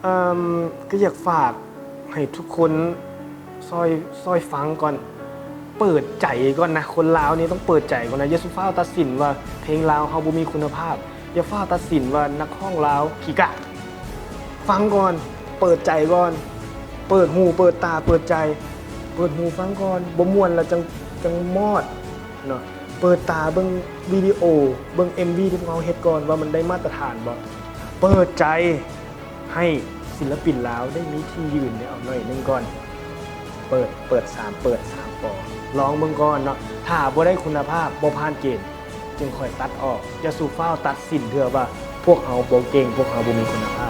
ເອີ່ມ ກໍຢາກຝາກໃຫ້ທຸກຄົນຊ່ອຍ ຊ່ອຍຟັງກ່ອນ ເປີດໃຈກ່ອນນະ. ຄົນລາວນີ້ຕ້ອງເປີດໃຈກ່ອນນະ. ຢ່າສູ່ຟ້າວຕັດສິນວ່າເພງລາວເຮົາບໍ່ມີຄຸນນະພາບ. ຢ່າຟ້າວຕັດສິນວ່ານັກຮ້ອງລາວຂີ້ກາກ. ຟັງກ່ອນ, ເປີດໃຈກ່ອນ, ເປີດຫູເປີດຕາເປີດໃຈ, ເປີດຫູຟັງກ່ອນ, ບໍ່ມ່ວນແລ້ວຈັ່ງ ຈັ່ງມອດເນາະ. ເປີດຕາເບິ່ງວິດີໂອ, ເບິ່ງເອັມວີທີ່ພວກເຮົາເຮັດກ່ອນວ່າມັນໄດ້ມາດຕະຖານບໍ່. ເປີດໃຈໃຫ້ສິນລະປິນລາວໄດ້ມີທີ່ຢືນແນວໜ້ອຍໜຶ່ງກ່ອນ. ເປີດ ເປີດສາມ ເປີດສາມປໍ ລອງເບິ່ງກ່ອນເນາະ. ຖ້າບໍ່ໄດ້ຄຸນນະພາບ, ບໍ່ຜ່ານເກນ, ຈຶ່ງຄ່ອຍຕັດອອກ. ຢ່າສູ່ຟ້າວຕັດສິນເທື່ອວ່າພວກເຮົາບໍ່ເກັ່ງ, ພວກເຮົາບໍ່ມີຄຸນນະພາບ.